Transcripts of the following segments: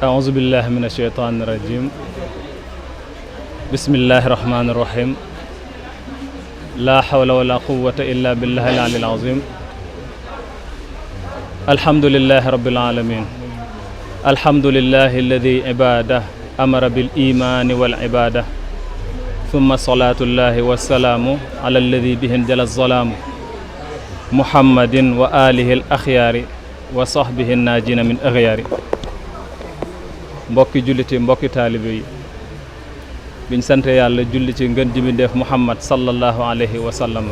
أعوذ بالله من الشيطان الرجيم بسم الله الرحمن الرحيم لا حول ولا قوة إلا بالله العلي العظيم الحمد لله رب العالمين الحمد لله الذي عباده أمر بالإيمان والعبادة ثم صلاة الله والسلام على الذي به انجلى الظلام محمد وآله الأخيار وصحبه الناجين من أغيار mbokki julliti mbokki taalibe yi biñ sante yàlla julli ci ngën ji bindeef muhammad sallallahu alayhi wa sallam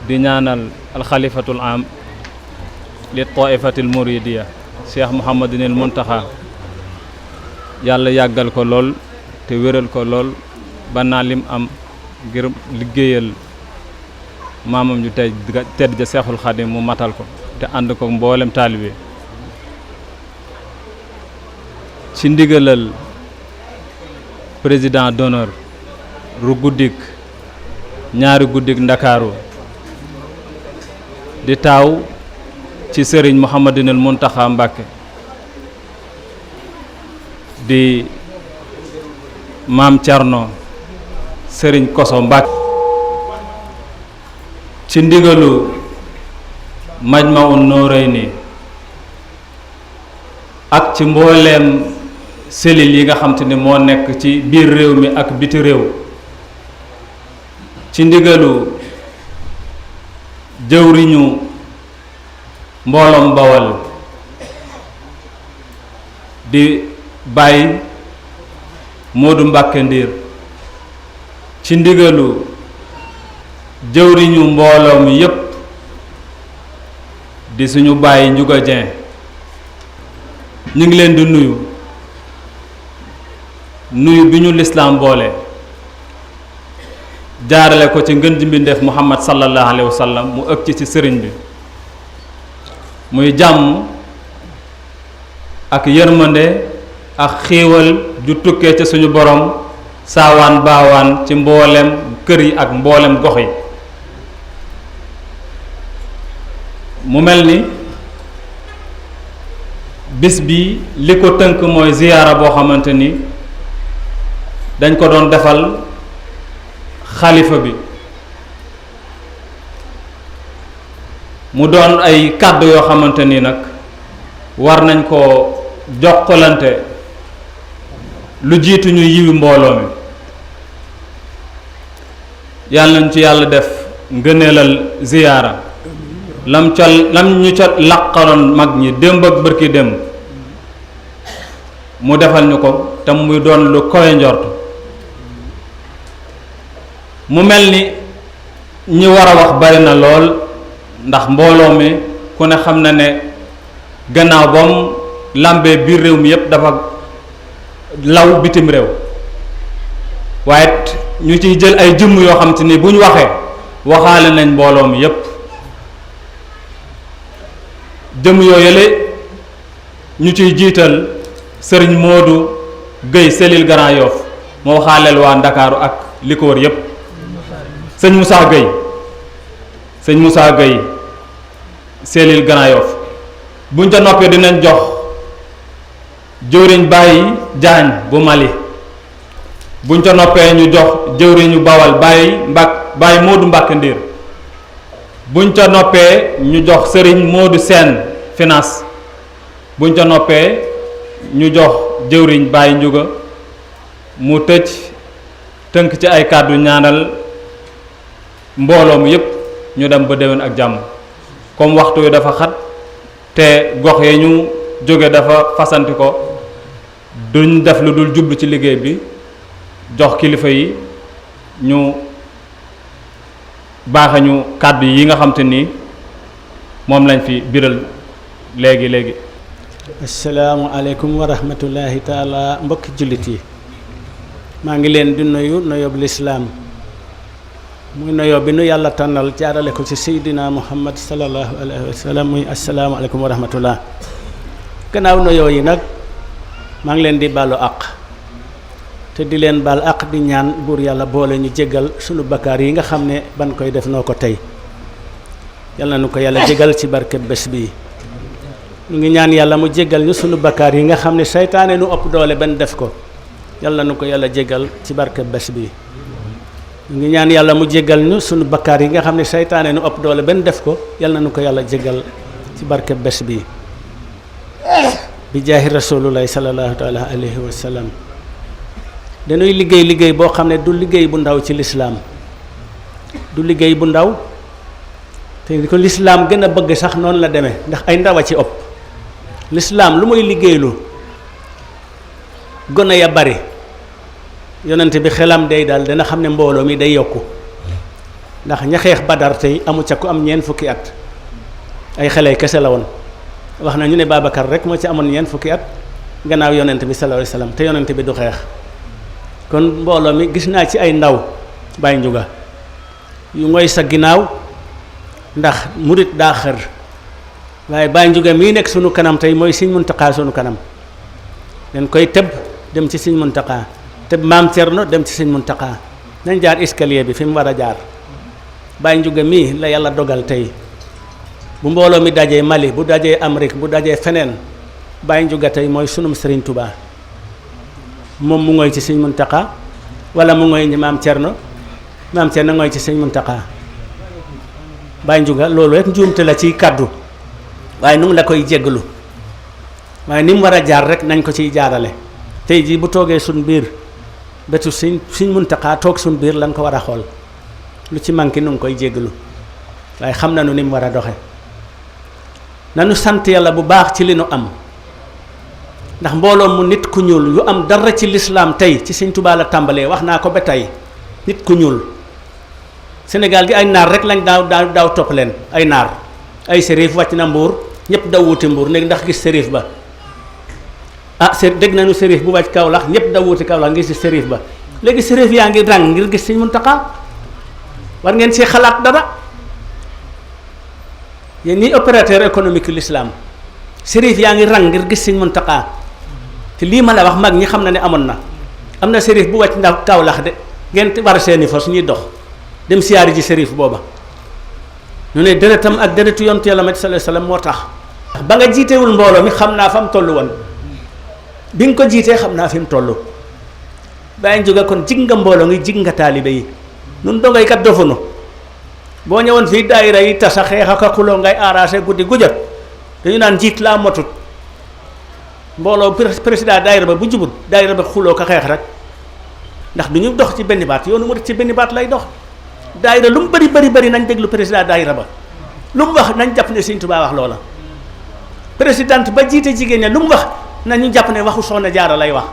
di ñaanal alxalifatul am li taifatil muridiya cheikh muhammadinil Mountakha yàlla yàggal ko lool te wéral ko lool ba naa lim am ngir liggéeyal maamam ñu tedd ja seexul xadim mu matal ko te ànd ko mboolem taalibe ci ndigalal président d'honneur ru guddik ñaari guddik Ndakarou di taaw ci Serigne Mouhamadinil Mountakha MBACKE di maam Thierno Serigne Koso MBACKE ci ndigalu Majmahun Nurayni ak ci mbooleem cellules yi nga xam te ne moo nekk ci biir réew mi ak biti réew ci ndigalu jëwriñu mbooloom Bawal di Baye Modou Mbacke Ndiir ci ndigalu jëwriñu mbooloo mi yépp di suñu Baye Ndiouga Dieng ñu ngi leen di nuyu bi ñu lislaam boole jaarale ko ci ngën ji mbindeef muhammad sallallahu alayhi wa sallam mu ëgg ci sëriñ bi muy jàmm ak yërmande ak xiiwal ju tukkee ca suñu borom saawaan baawaan ci mboolem kër yi ak mboolem gox yi mu mel ni bis bi li ko tënk mooy ziyaara boo xamante ni dañ ko doon defal xalifa bi mu doon ay kàddu yoo xamante ni nag war nañ koo jokkalante lu jiitu ñu yiwi mbooloo mi yàlla nañ ci yàlla def ngëneelal ziyaara lam ñu ca laqaroon mag ñi démb ak bërki démb mu defal ñu ko te muy doon lu koy njort mu mel ni ñi war a wax bari na lool ndax mbooloo mi ku ne xam na ne gannaaw bam làmbee biir réew mi yépp dafa law bitim réew waaye ñu ciy jël ay jëmm yoo xam te ni bu ñu waxee waxaale nañ mbooloo mi yépp jëmm yoo yële ñu ciy jiital Serigne Modou Gueye Selil Grand Yoff moo waxaaleel waa Ndakaaru ak li ko wër yépp sëñ Moussa Gueye Selil Grand Yoff buñ ca noppee dinañ jox jëwriñ Baye Diagne bu Mali buñ ca noppee ñu jox jëwriñu Bawal Baye Modou Mbacke Ndiir buñ ca noppee ñu jox Serigne Modou Sène finance buñ ca noppee ñu jox jëwriñ Baye Ndiouga mu tëj tënk ci ay kàddu ñaanal mbooloo mi yépp ñu dem ba déwén ak jàmm comme waxtu wi dafa xat te gox yi ñu jóge dafa fasanti ko duñ def lu dul jublu ci liggéey bi jox kilifa yi ñu baaxe ñu kàddu yi nga xam te ni moom lañ fi biral léegi asalaamualeykum wa rahmatullahi taala mbokki jullit yi maa ngi leen di nuyu nuyoob lislaam muy nuyoo bi nu yàlla tànnal jaarale ko ci seydina muhammad sallallahu alayhi wa sallam muy asalaamualeykum wa rahmatullah gannaaw nuyoo yi nag maa ngi leen di baalu àq te di leen baal àq di ñaan buur yàlla boole ñu jéggal sunu bakkaar yi nga xam ne ban koy def noo ko tey yàlla na nu ko yàlla jégal ci barkeb bés bi ñu ngi ñaan yàlla mu jéggal ñu sunu bakkaar yi nga xam ne seytaane nu ëpp doole benn def ko yàlla nu ko yàlla jéggal ci barke bés bi. ñu ngi ñaan yàlla mu jéggal ñu sunu bakkaar yi nga xam ne seytaane nu ëpp doole benn def ko yàlla nu ko yàlla jéggal ci barke bés bi. bi jaahi rasulullahi sallallahu taala alayhi wa sallam. dañuy liggéey boo xam ne du liggéey bu ndaw ci lislaam du liggéey bu ndaw te ko lislaam gën a bëgg sax noonu la demee ndax ay ndaw a ci ëpp. lislaam lu muy liggéeylu gone ya bari yonent bi xelam day daal dana xam ne mbooloo mi day yokku ndax ña xeex Badar tey amu ca ku am ñeent fukki at ay xale kese la woon wax na ñu ne Babacar rek moo ci amoon ñeent fukki at gannaaw yonent bi sallallahu alayhi wasallam te yonent bi du xeex kon mbooloo mi gis naa ci ay ndaw Baye Ndiouga yu ngoy sa ginnaaw ndax murit daa xër waaye Baye Ndiouga mii nekk sunu kanam tey mooy Serigne Mountakha sunu kanam dañ koy tëb dem ci Serigne Mountakha tëb maam Thierno dem ci Serigne Mountakha nañ jaar escalier bi fi mu war a jaar. Baye Ndiouga mii la yàlla dogal tey bu mbooloo mi dajee Mali bu dajee Amérique bu dajee feneen Baye Ndiouga tey mooy sunum Serigne Touba moom mu ngoy ci Serigne Mountakha wala mu ngoy maam Thierno ngoy ci Serigne Mountakha Baye Ndiouga loolu rek njuumte la ciy kaddu waaye nu ngi la koy jéggalu waaye ni mu war a jaar rek nañ ko ciy jaarale tey jii bu toogee suñ biir betu Serigne Mountakha toog suñ biir lañ ko war a xool lu ci manqué nu ngi koy jéggalu waaye xam nañu ni mu war a doxe nanu sant yàlla bu baax ci li nu am ndax mbooloo mu nit ku ñuul yu am dara ci lislaam tey ci Sëñ Tuubaa la tàmbalee wax naa ko ba tey nit ku ñuul Sénégal gi ay naar rek lañ daaw topp leen ay naar ay sérif wàcc na Mbuur ñëpp daw wuti Mbuur léegi ndax gis sérif ba dégg nañu sérif bu wàcc Kaolack ñëpp daw wuti Kaolack ngir gis sérif ba léegi sérif yaa ngi rang ngir gis Sëñ Mountakha war ngeen ci xalaat dara yéen ñi opérateur économique l'islam sérif yaa ngi rang ngir gis Sëñ Mountakha te lii ma la wax mag ñi xam na ne amoon na am na sérif bu wàcc ndaw Kaolack de ngeen war seeni fos ñuy dox dem siyaari ji sérif booba ñu ne deretam ak deretu yontu yàlla Muhammad sallallahu alayhi wasallam moo tax ba nga jiitewul mbooloo mi xam naa fa mu toll woon bi nga ko jiitee xam naa fi mu toll Baye Ndiouga kon jig nga mbooloo ngi jig nga taalibe yi nun dongay kat dofunu boo ñëwoon fii daayira yi tasa xeex ak xuloo ngay arrangé guddi gu jot dañu naan jiit laa motut mbooloo président daayira ba bu jubut daayira ba xuloo ko xeex rek ndax du ñu dox ci benn baat yoonu mu ci benn baat lay dox daayira lu mu bëri nañ déglu président daayira ba lu mu wax nañ jàpp ne Sëñ Tuubaa wax loola présidente ba jiite jigéen ña lu mu wax nañu jàpp ne waxu Soxna Jaara lay wax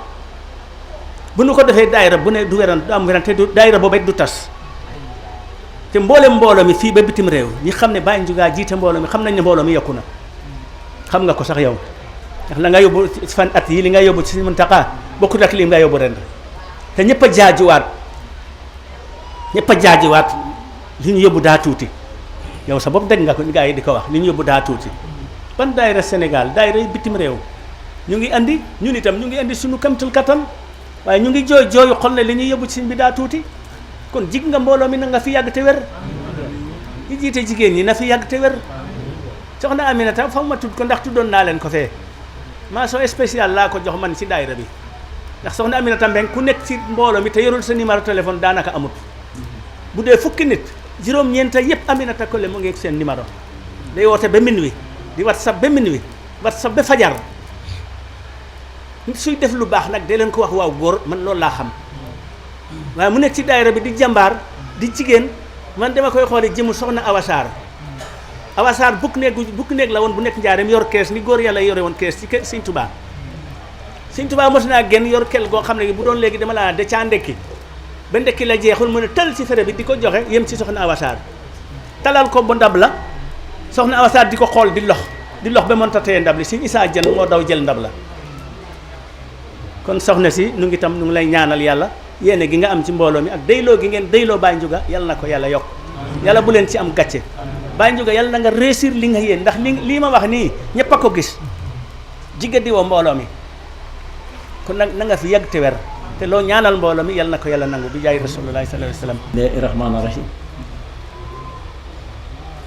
bu nu ko defee daayira bu ne du am werante du daayira boobu du tas te mbooloo mi fii ba bitim réew ñi xam ne Baye Ndiouga jiite mbooloo mi xam nañ ne mbooloo mi yokku na xam nga ko sax yow ndax la nga yóbbu fan at yi li nga yóbbu ci Sëñ Mountakha bokkut ak li nga yóbbu ren te ñëpp a jaajuwaat li ñu yóbbu daa tuuti yow sa bopp dégg nga ko gaa yi di ko wax li ñu yóbbu daa tuuti ban daayira Sénégal daayira bitim réew ñu ngi andi ñun itam ñu ngi andi suñu kamtul kattan waaye ñu ngi jooyu xol ne li ñuy yóbbu ci Sëñ bi daa tuuti kon jig nga mbooloo mi na nga fi yàgg te wér ñi jiite jigéen ñi na fi yàgg te wér soxna Aminata faw ma tudd ko ndax tuddoon naa leen ko fee mention spéciale laa ko jox man ci daayira bi ndax soxna Aminata Mbeng ku nekk ci mbooloo mi te yorul sa numéro téléphone daanaka amut bu dee fukki nit juróom-ñeenta yépp Aminata Kole mu ngi seen numéro day woote ba minuit di WhatsApp ba minuit WhatsApp ba fajar nit suy def lu baax nag dee leen ko wax waaw góor man loolu laa xam waaye mu nekk ci daayira bi di jàmbaar di jigéen man dama koy xoole jëmu soxna awasaar bukk néeg la woon bu nekk njaareem yor kees ni góor yàlla yore woon kees ci Sëñ Tuubaa Sëñ Tuubaa mos naa génn yor kel goo xam ne bu doon léegi dama laa de caa ndekki ba ndekki la jeexul mën a tal ci fere bi di ko joxe yem ci soxna awasaar talal ko bu ndab la soxna awasaar di ko xool di lox ba mënta téye ndab li Sëñ Isaa Jën moo daw jël ndab la kon soxna si nu ngi tam nu ngi lay ñaanal yàlla yéene gi nga am ci mbooloo mi ak dayloo gi ngeen dayloo Baye Ndiouga yàlla na ko yàlla yokk yàlla bu leen ci am gàcce Baye Ndiouga yàlla na nga réussir li nga yéen ndax lii ma wax nii ñëpp a ko gis jigga di woo mbooloo mi kon nag na nga fi yàgg te wer te loo ñaanal mbooloo mi yàlla na ko yàlla nangu bi jaay rasulullahi sallallahu alayhi wa sallam. bismillahi rahmaani rahim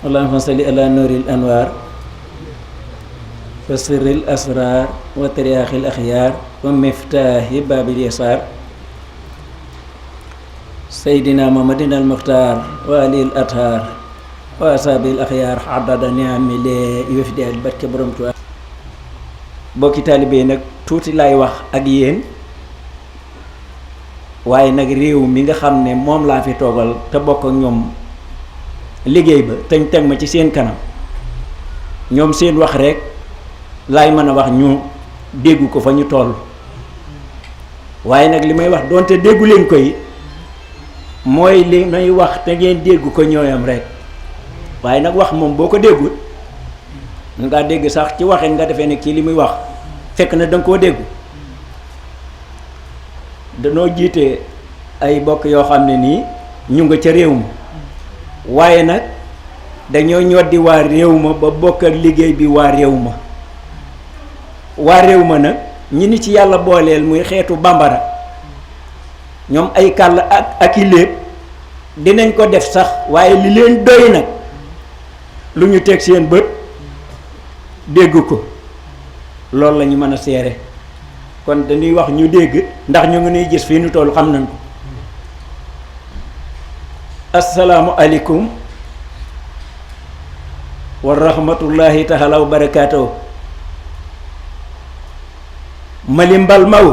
allahumma salli ala nuril anwar wa sirril asrar wa tariaqil axyaar wa miftaahi baabil yasaar seydina muhammadin al muxtaar wa alil athaar wa asaabil axyaar adada niami lee wefdi al barke borom Tuubaa. bokki taalibe nag tuuti laay wax ak yéen waaye nag réew mi nga xam ne moom laa fi toogal te bokk ak ñoom liggéey ba teñ teg ma ci seen kanam ñoom seen wax rek laay mën a wax ñu dégg ko fa ñu toll waaye nag li may wax doonte déggu leen ko yi mooy li may wax te ngeen dégg ko ñooyam rek waaye nag wax moom boo ko déggul nga dégg sax ci waxin nga defee ne kii li muy wax fekk na danga koo dégg. danoo jiite ay bokk yoo xam ne nii ñu nga ca réew ma waaye nag dañoo ñoddi waa réew ma ba bokk ak liggéey bi waa réew ma nag ñi ni ci yàlla booleel muy xeetu bambara ñoom ay kàll ak i léeb dinañ ko def sax waaye li leen doy nag lu ñu teg seen bët dégg ko loolu la ñu mën a seere kon dañuy wax ñu dégg ndax ñu ngi nuy gis fii nu toll xam nañ ko. asalaamu aleykum wa rahmatullahi taala wa barakaatuh. mali mbal maw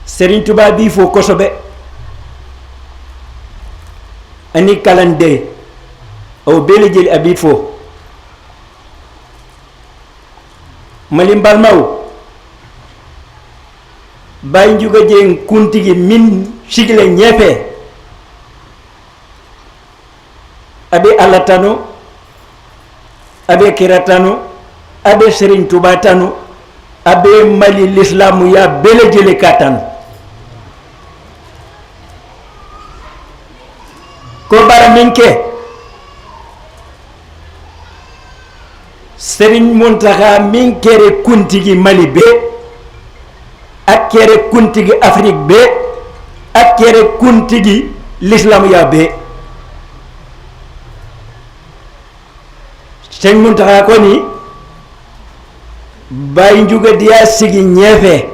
Serigne Touba bii foo kosobe ani kalande aw bele jëli abit foo mali mbal maw bay njuga jeng kuntigi min sigile ñeefe abe Allah tanu abe kira tanu abe Serigne Touba tanu abe mali lislamu ya bele jëli ka tanu ko bara minke Serigne Mountakha min kere kuntigi Mali be ak kere kuntigi Afrique be ak kere kuntigi l'islam ya be Serigne Mountakha ko ni bay njuga diya sigi ñeefe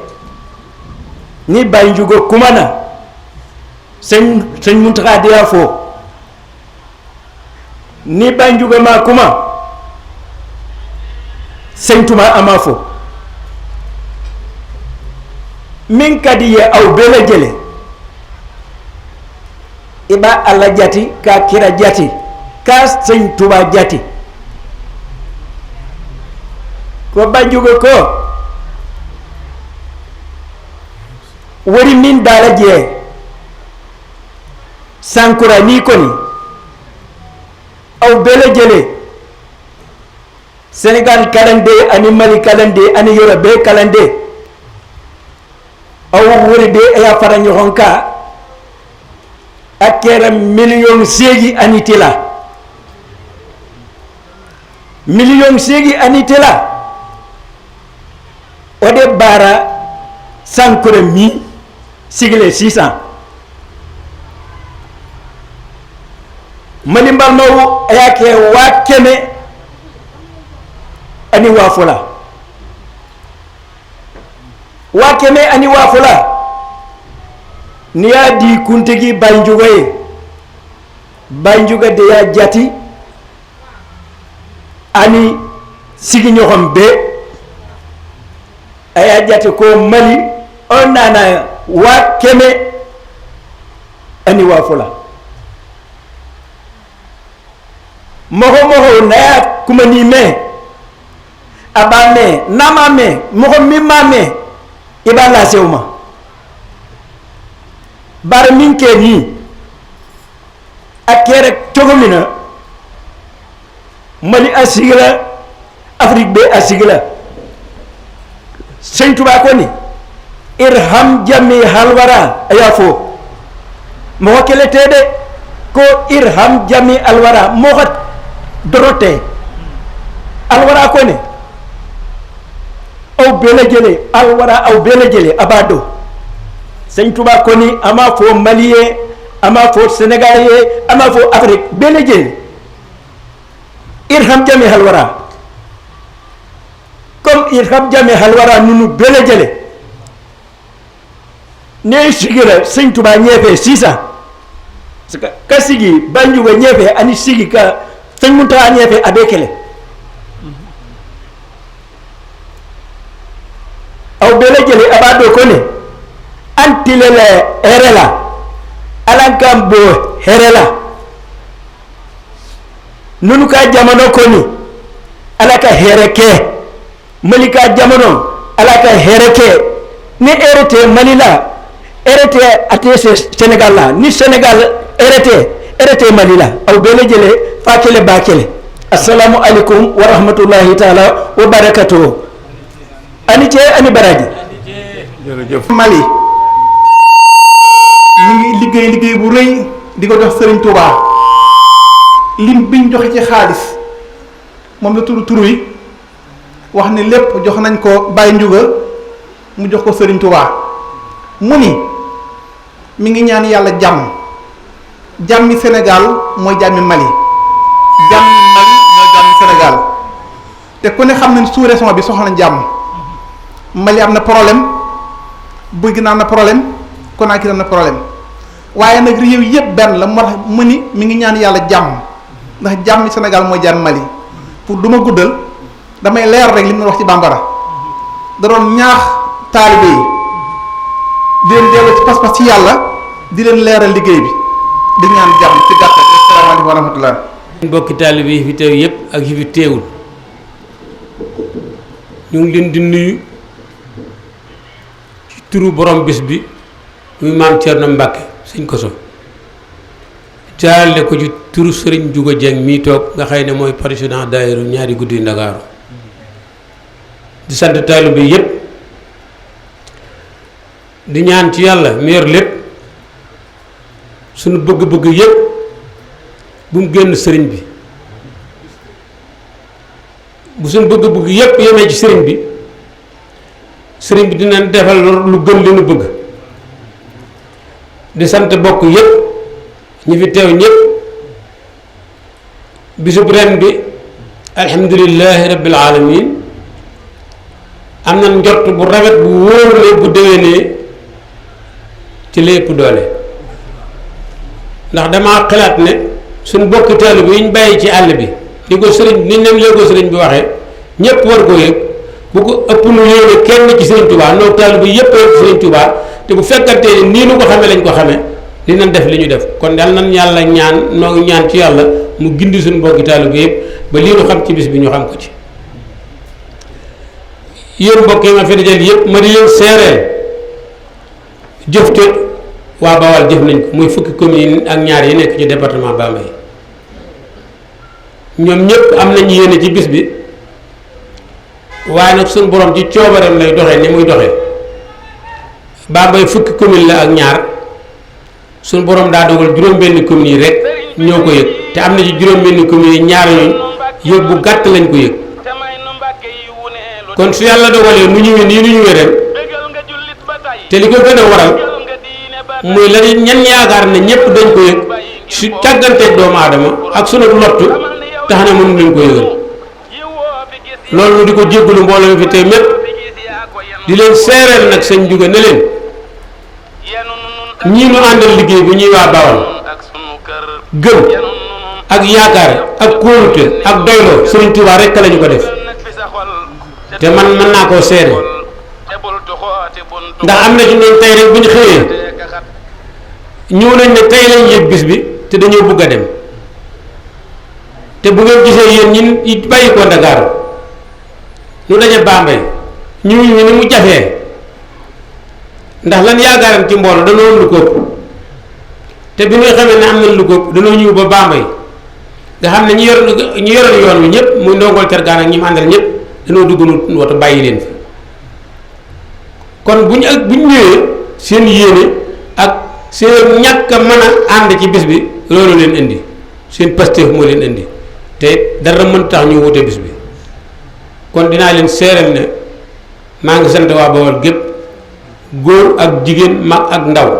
ni bay njuga kumana Serigne Mountakha diya fo ni bay njuga ma kuma Sëñ Tuubaa ama fo min kadi ye aw bela jele iba Allah jati ka kira jati ka Sëñ Tuubaa jati ko banjugo ko wari min dala je sankura ni koni aw bela jele Sénégal kalande ani Mali kalande ani Yoruba kalande aw wuri de ya fara ñoxonka akera million segi ani tela ode bara sankore mi sigle 600 Mali mbal mawu ayake wa keme ani wafola wakeme ani wafola niya di kuntigi banjuga de ya jati ani sigi ñoxom be aya jati ko Mali on nana wakeme ani wafola moho naya kuma ni me abame namame mogo mimame ibala sewma bar minke ni akere togomina Mali asigla Afrique be asigla Sëñ Tuubaa ko ni irham jami halwara ayafo mogo kele tede ko irham jami alwara mogo dorote alwara ko ni aw bele jele alwara aw bele jele abado Sëñ Tuubaa ko ni ama fo malien ama fo sénégalais ama fo Afrique bele jele irham jami halwara comme irham jami halwara nunu bele jele ne sigira sëñ Tuubaa ñeefee 6 ans parce que ka sigi banjuga ñeefee ani sigi ka sëñ Mountakha ñeefee abe kele aw bele jele aba do ko ne antilele herela alankam bo herela nunu ka jamano koni alaka hereke malika jamano alaka hereke ni erete malila erete ate Sénégal la ni Sénégal erete malila aw bele jele fakele bakele assalamu alaikum wa rahmatullahi taala wa barakatuh ani ce ani baraji jërëjëf Mali ñu ngi liggéey bu rëy di ko jox Serigne Touba lim biñ joxe ci xaalis moom la turu yi wax ni lépp jox nañ ko Baye Ndiouga mu jox ko Serigne Touba mu ni mi ngi ñaan yàlla jàmmi Sénégal mooy jàmmi Mali mooy jàmmi Sénégal te ku ne xam ne sous-région bi soxla na jàmm Mali am na problème Burkina am na problème Conakry am na problème waaye nag réew yëpp benn la moo tax mu ni mi ngi ñaan yàlla jàmm ndax jàmmi Sénégal mooy jàmmi Mali pour du ma guddal damay leer rek li mu wax ci bambara da doon ñaax taalibe yi di leen delloo ci pas-pas ci yàlla di leen leeral liggéey bi di ñaan jàmm ci gàttal. asalaamaaleykum wa rahmatullah. mbokki taalibe yi fi teew yëpp ak yi fi teewul ñu ngi leen di nuyu ci turu borom bis bi muy maam Thierno Mbacke sëñ Koso jaarale ko ci turu Serigne Juga Dieng mii toog nga xëy ne mooy président daayira ñaari guddi Ndakaaru di sant taalibe yëpp di ñaan ci yàlla mu yor lépp suñu bëgg-bëgg yëpp bu mu génn sëriñ bi bu suñu bëgg-bëgg yëpp yemee ci sëriñ bi dina defal lu gën li nu bëgg di sant bokk yëpp ñi fi teew ñëpp bisub ren bi alhamdulillahi rabbil alamin am na njort bu rafet bu wóor bu déwénee ci lépp doole ndax damaa xalaat ne suñ bokk taalibe yi ñu bàyyi ci àll bi di ko sëriñ ni nem lee ko sëriñ bi waxee ñëpp war koo yëg bu ko ëpp lu yéene kenn ci sëriñ Touba noonu taalibe bi yëpp ci sëriñ Touba te bu fekkante nii nu ko xamee lañ ko xamee dinañ def li ñu def kon daal nan yàlla ñaan noo ngi ñaan ci yàlla mu gindi suñu bokki taalibe bi yëpp ba lii nu xam ci bis bi ñu xam ko ci yéen mbokk yi ma fi dajal yëpp ma di leen seereel jëf te waa Bawal jëf nañ ko muy fukki commune ak ñaar yi nekk ci département Bambey ñoom ñëpp am nañ yéene ci bis bi waaye nag suñu borom ci coobareem lay doxee ni muy doxee Bambey fukki commune la ak ñaar suñu borom daa dogal juróom-benn commune yi rek ñoo ko yëg te am na ci juróom-benn commune yi ñaar ñooñ yëg bu gàtt lañ ko yëg kon su yàlla dogalee nu ñëwee nii nu ñëwee ren te li ko gën a waral muy la ñan yaakaar ne ñëpp dañ ko yëg su càgganteeg doomu aadama ak sunu lottu tax na mënu leen ko yëgal loolu di ko jéggalu mbooloo mi fi tey mépp di leen seereel nag sëñ Juga ne leen ñii nu àndal liggéey bi ñuy waa Bawal gëm ak yaakaar ak kóolute ak doyloo Sëriñ Tuubaa rekk lañu ko def te man mën naa koo seere ndax am na ci ñoom tey rek bu ñu xëyee ñëw nañ ne tey lañ yëg bis bi te dañoo bëgg a dem te bu ngeen gisee yéen ñi bàyyi ko Ndakaaru nu daje Bambey ñu ni mu jafee ndax lan yaakaaram ci mbooloo danoo am lu ko ëpp te bi nga xamee ne am nañ lu ko ëpp danoo ñëw ba Bambey nga xam ne ñi yoroon yoon wi ñëpp muy ndongol tergaan ak ñi mu àndal ñëpp danoo dugg nu woto bàyyi leen fi kon bu ñu ñëwee seen yéene ak seen ñàkk a mën a ànd ci bis bi loolu leen indi seen Pastef moo leen indi te dara mën tax ñu wute bis bi kon dinaa leen seeral ne maa ngi sant waa Bawol gépp góor ak jigéen mag ak ndaw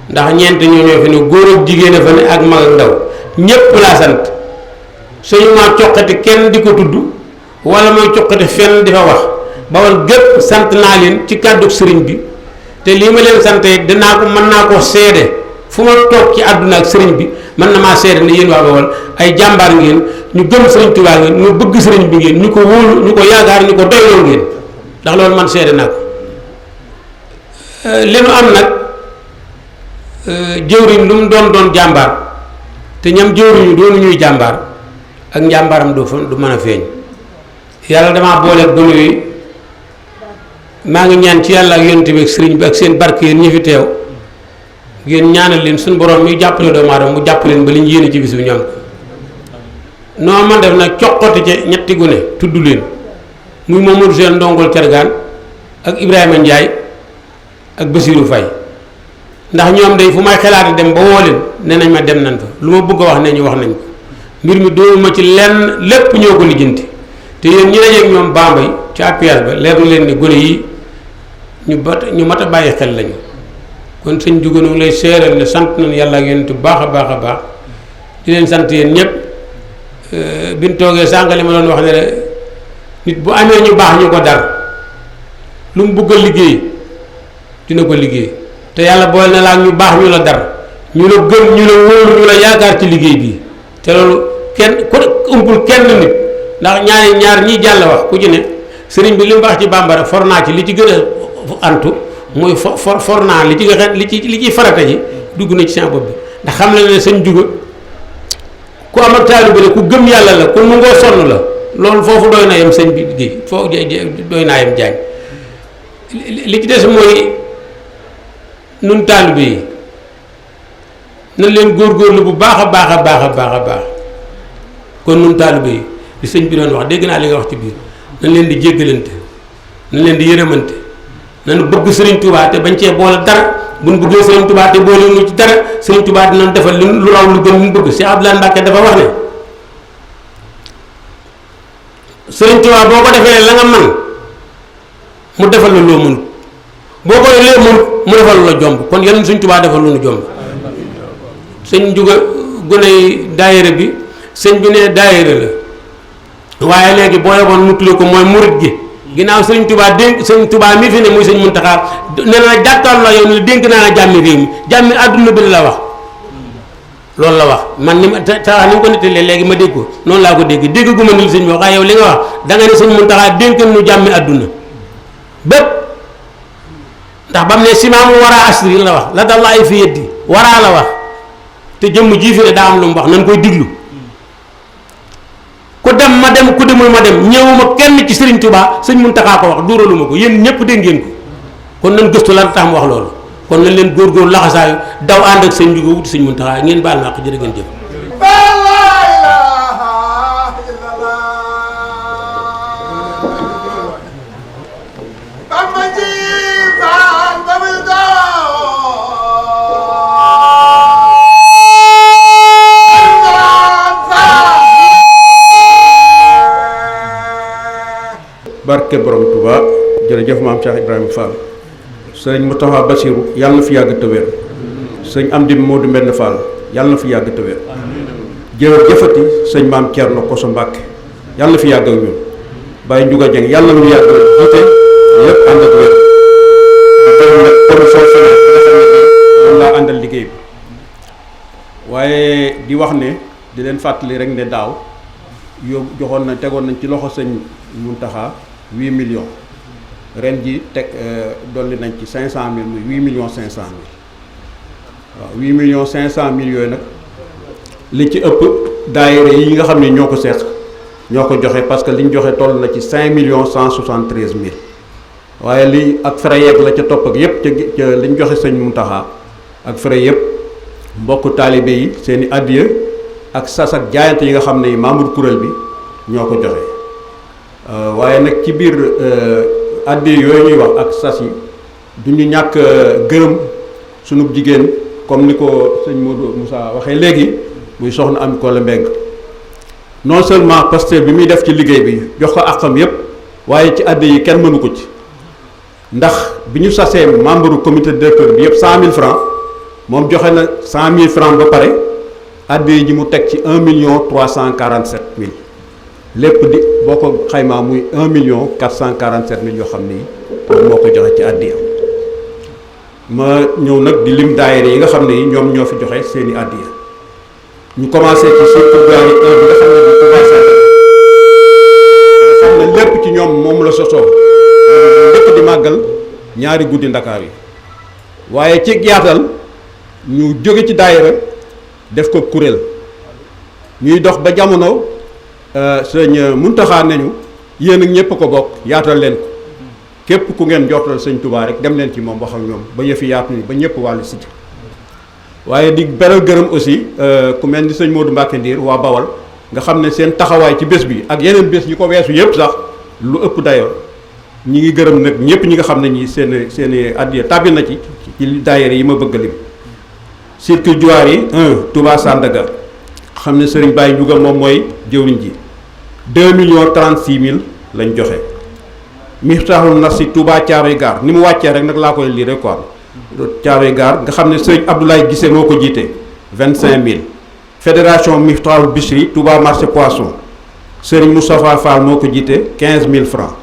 ndax ñeent ñoo fi ne góor ak jigéen a fa ne ak mag ak ndaw ñépp laa sant suñu maa coqati kenn di ko tudd wala mooy coqati fenn di fa wax Bawol gépp sant naa leen ci kàddu sëriñ bi te lii ma leen sante dinaa ko mën naa koo seede fu ma toog ci àdduna ak sëriñ bi mën na maa seede ne yéen waa Bawol ay jàmbaar ngeen ñu gëm sëriñ Tuubaa ngeen ñu bëgg sëriñ bi ngeen ñu ko wóolu ñu ko yaakaar ñu ko doyloo ngeen ndax loolu man seede naa ko li nu am nag jëwriñ lu mu doon jàmbaar te ñam jëwriñu doonu ñuy jàmbaar ak njàmbaaram du mën a feeñ yàlla damaa booleeg gënu yi maa ngi ñaan ci yàlla ak yonent bi ak sëriñ bi ak seen barke yéen ñi fi teew ngeen ñaanal leen suñu borom mi jàppale doomu aadama mu jàpp leen ba li ñu yéene ci bis bi ñoom noo man def nag coqoti ca ñetti gune tudd leen muy Mamadou Seen ndongol Cargaan ak Ibrahima Ndiaye ak Basirou Faye ndax ñoom day fu may xalaati dem ba woo leen nee nañ ma dem nañ fa lu ma bëgg a wax ne ñu wax nañ ko mbir mi doonuma ci lenn lépp ñoo ko lijjanti te yéen ñi dajeeg ñoom Bambey ci APS ba leer na leen ni gone yi ñu mat a bàyyi xel lañu kon sëñ Juga ngi lay seeral ne sant nañ yàlla ak yéen bu baax a baax a baax di leen sant yéen ñëpp biñ toogee sànqali ma doon wax ne nit bu amee ñu baax ñu ko dar lu mu bëgg a liggéey dina ko liggéey te yàlla boole na la ak ñu baax ñu la dar ñu la gëm ñu la wóolu ñu la yaakaar ci liggéey bi te loolu kenn ku umpul kenn nit ndax ñaar ñii jàll wax ku ci ne sëriñ bi li mu baax ci bambara for naa ci li ci gën a antu mooy for naa li ci nga xam li ci farata ji dugg na ci seen bopp bi ndax xam na ne sëñ Juga ku am ak taalibe bi ku gëm yàlla la ku mu ngoo sonn la loolu foofu doy na yem sëñ bi liggéey foofu doy naa yem jaañ li ci des mooy nun taalibe yi na leen góorgóorlu bu baax a baax a baax a baax a baax kon nun taalibe yi li sëñ bi doon wax dégg naa li nga wax ci biir nañ leen di jéggalante nañ leen di yërëmante nañu bëgg Serigne Touba te bañ cee boole dara buñ bëggee Serigne Touba te boole ñu ci dara Serigne Touba dinañ defal lu raw lu gën ñu bëgg Cheikh Abdoulaye Mbacke dafa wax ne Serigne Touba boo ko defee la nga man mu defal la loo mënut boo ko lee mënut mu defal la jomb kon yenn Serigne Touba defal lu nu jomb sëñ Juga guney daayira bi sëñ bi ne daayira la waaye léegi boo yeboon mu tuddee ko mooy murit gi ginnaaw sëñ Touba dénk sëñ Touba mi fi ne muy sëñ Mountakha nee na jàkkaarloo la yow ne dénk naa la jàmmi réew mi jàmmi àdduna bi la wax loolu la wax man ni ma taxaa ni mu ko nettalee léegi ma dégg ko noonu laa ko dégg dégg gu ma ni sëñ bi wax waaye yow li nga wax da nga ne sëñ Mountakha dénk nu jàmmi àdduna bépp ndax ba mu ne simaamu waraa asri la wax la dal ay fi yeddi waraa la wax te jëmm jii fi ne daa am lu mu wax nañ koy diglu ku dem ma dem ku demul ma dem ñëwuma kenn ci Serigne Touba sëñ Mountakha ko wax duuraluma ko yéen ñëpp dégg ngeen ko kon nañ gëstu lan tax mu wax loolu kon nañ leen góorgóor laxasaayu daw ànd ak sëñ Juga wuti sëñ Mountakha ngeen baal ma ak jërë ngeen jëf. barke borom Touba jërëjëf maam Cheikh Ibrahima Fall sëñ Moustapha Bassirou yàlla na fi yàgg te wér sëñ Amdi Modou Mbenn Fall yàlla na fi yàgg te wér jërëjëfati sëñ maam Thierno Koso Mbacke yàlla na fi yàgg ak ñun Baye Ndiouga Dieng yàlla na ñu yàgg jiite yëpp ànd ak wér nag commission finance laa àndal liggéey bi waaye di wax ne di leen fàttali rek ne daaw joxoon na tegoon nañ ci loxo sëñ Mountakha 8 millions ren ji teg dolli nañ ci 500 000 muy 8 millions 500 000 waaw 8 millions 500 000 yooyu nag li ci ëpp daayira yi nga xam ne ñoo ko seet ñoo ko joxe parce que li ñu joxe toll na ci 5 millions 173 000 waaye li ak frais yeeg la ca topp ak yépp ca li ñu joxe sëñ Mountakha ak frais yépp mbokk taalibe yi seeni addiya ak sas ak jaayante yi nga xam ne membre kuréel bi ñoo ko joxe waaye nag ci biir addiya yooyu ñuy wax ak sas yi du ñu ñàkk gërëm sunu jigéen comme ni ko sëñ Modou Moussa waxee léegi muy soxna Ami Kolle Mbeng non seulement Pastef bi muy def ci liggéey bi jox ko àqam yépp waaye ci addiya yi kenn mënu ko ci ndax bi ñu sasee membre comité directeur bi yépp 100 000 francs moom joxe na 100 000 francs ba pare addiya ji mu teg ci 1,347,000 lépp di boo ko xaymaa muy 1,447,000 yoo xam ni moom moo ko joxe ci addiya. ma ñëw nag di lim daayira yi nga xam ne yi ñoom ñoo fi joxe seeni addiya. ñu commencé ci surtout Goudiy 1 bi nga xam ne bi commencé nga xam ne lépp ci ñoom moom la sosoo lépp di màggal ñaari guddi Ndakaar yi waaye ci yaatal ñu jóge ci daayira def ko kuréel ñuy dox ba jamono sëñ Mountakha nañu yéen ak ñëpp ko bokk yaatal leen ko képp ku ngeen jootal sëñ Touba rek dem leen ci moom wax ak ñoom ba yëfi yaatu ni ba ñëpp wàllu si waaye di beral gërëm aussi ku mel ni sëñ Modou Mbacke Ndiir waa Bawal nga xam ne seen taxawaay ci bés bi ak yeneen bés yi ko weesu yëpp sax lu ëpp dayoo ñi ngi gërëm nag ñëpp ñi nga xam ne ñi seen addiya tàbbi na ci daayira yi ma bëgg lim circuit Niary 1 Touba Sandaga xam ne Serigne Baye Ndiouga moom mooy jëwriñ ji 2,36,000 lañ joxe Miftahul Nasi Touba Thiaroye Gare ni mu wàccee rek nag laa koy lire quoi Thiaroye Gare nga xam ne Serigne Abdoulaye Guissé moo ko jiite 25,000 fédération Miftahul Bichri Touba marché poisson Serigne Moustapha Fall moo ko jiite 15,000 francs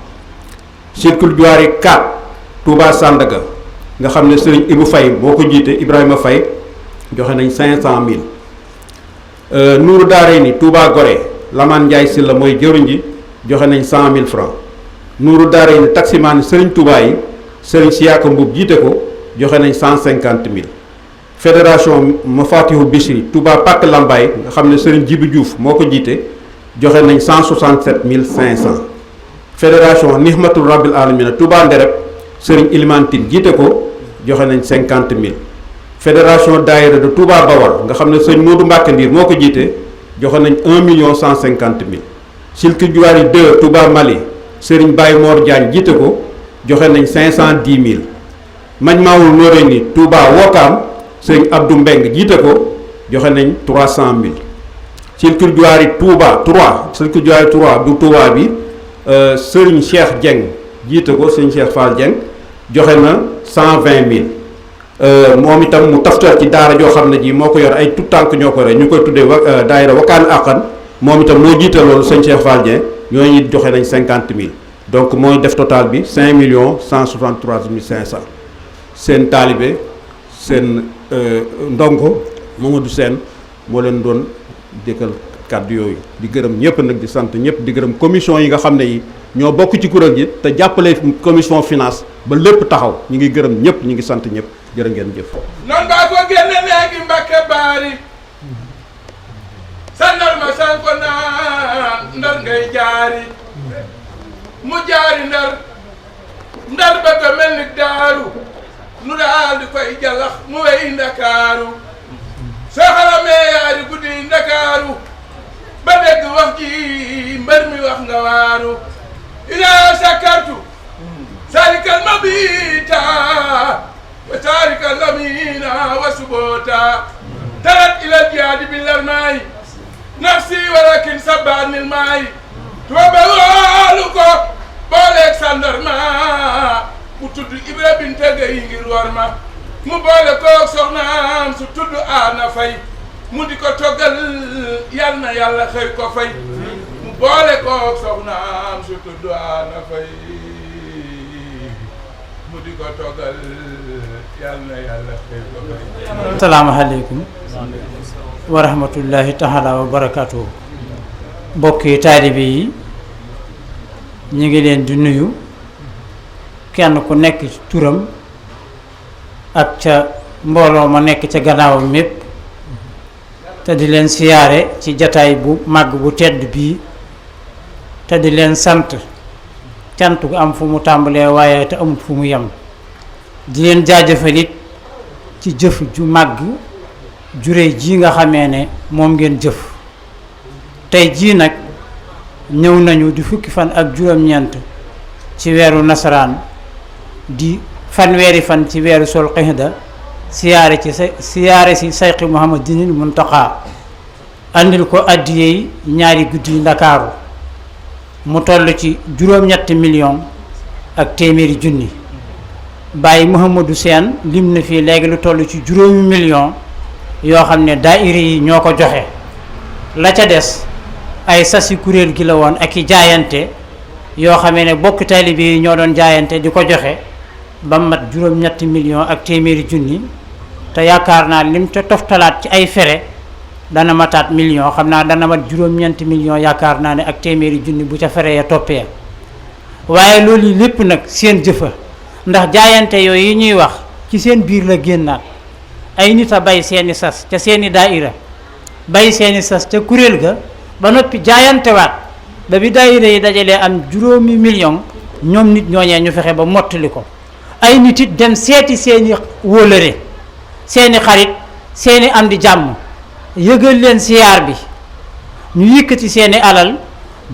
circuit Niary 4 Touba Sandaga nga xam ne Serigne Ibou Faye moo ko jiite Ibrahima Faye joxe nañ 500,000 Nourou Daarayni Touba Gorée Lamane Ndiaye Sylla mooy jëruñ ji joxe nañ 100,000 francs Nourou Daarayni taximaan Serigne Touba yi Serigne Siaka Mboub jiite ko joxe nañ 150,000 fédération Mafatihu Bichri Touba Pàkk Lambaye nga xam ne Serigne Djibi Diouf moo ko jiite joxe nañ 167,500 fédération Nihmatul Rabbil Alamina Touba Ndereb Serigne Ilimantine jiite ko joxe nañ 50,000 fédération daayira de Touba Bawal nga xam ne sëñ Modou Mbacke Ndiir moo ko jiite joxe nañ 1,150,000 circuit Niary 2 Touba Mali Serigne Baye Mor Diagne jiite ko joxe nañ 510,000 Majmaawul Noreyni Touba Wokam Serigne Abdou Mbeng jiite ko joxe nañ 300,000 circuit Niary Touba 3 circuit Niary 3 du Touba bi Serigne Cheikh Dieng jiite ko Serigne Cheikh Fall Dieng joxe na 120,000 moom itam mu taftal ci daara joo xam ne ji moo ko yor ay tout tànk ñoo ko rek ñu koy tuddee daayira Wakaan Àqan moom itam moo jiite loolu sëñ Cheikh Fall Dieng ñooñu it joxe nañ 50,000 donc mooy def total bi 5,163,500 seen taalibe seen ndongo Mamadou Sène moo leen doon dékkal kàddu yooyu di gërëm ñëpp nag di sant ñëpp di gërëm commission yi nga xam ne yi ñoo bokk ci kuréel gi te jàppale commission finance ba lépp taxaw ñi ngi gërëm ñëpp ñi ngi sant ñëpp jërë ngeen jëf. non baa ko génne léegi Mbàkke baari sandal ma san ko naan ndar ngay jaari mu jaari ndar bëgg a mel ni daaru nu daal di koy jalax mu wey Ndakaaru soo xalamee yaari guddi Ndakaaru ba dégg wax ji mbër mi wax nga waaru ila sakartu salikal mabita wa tarikal lamina wa subota tarat ila jihaadi bilal maayi nafsi walakin sabanil maayi tuba walu ko booleeg sandarma mu tudd Ibra Binte Gay ngir war ma mu boole koog soxnaam su tudd Ana Fay mu di ko toggal yal na yàlla xëy ko fay mu boole koog soxnaam su tudd Ana Fay mu di ko toggal yal na yàlla xëy ko fay. asalaamaaleykum wa rahmatullahi taala wa barakaatu. mbokki taalibe yi ñu ngi leen di nuyu kenn ku nekk ci turam ak ca mbooloo ma nekk ca gannaawam mépp te di leen siyaare ci jataay bu màgg bu tedd bii te di leen sant cant gu am fu mu tàmbalee waaye te amul fu mu yem di leen jaajëfal it ci jëf ju màgg jure ji nga xamee ne moom ngeen jëf tey jii nag ñëw nañu di fukki fan ak juróom-ñeent ci weeru nasaraan di fanweeri fan ci weeru sol qihda siyaare si sayxi Muhammadinil Mountakha andil ko addiyey ñaari guddi Ndakaaru mu toll ci juróom-ñetti million ak téeméeri junni Baye Mouhamadou Sène lim na fii léegi lu toll ci juróomi million yoo xam ne daayira yi ñoo ko joxe. La ca des ay sasi kuréel gi la woon ak i jaayante yoo xamee ne bokk taalibe yi ñoo doon jaayante di ko joxe ba mat juróom-ñetti million ak téeméeri junni te yaakaar naa lim ca toftalaat ci ay fere dana mataat million xam naa dana mat juróom-ñeenti million yaakaar naa ne ak téeméeri junni bu ca fere ya toppee waaye loolu lépp nag seen jëfa ndax jaayante yooyu yi ñuy wax ci seen biir la génnaat ay nit a bay seeni sas ca seeni daayira bay seeni sas ca kuréel ga ba noppi jaayantewaat ba bi daayira yi dajalee am juróomi million ñoom nit ñooñee ñu fexe ba mottali ko ay nit it dem seeti seeni wóolëre seeni xarit seeni am di jàmm yëgal leen siyaar bi ñu yëkkati seeni alal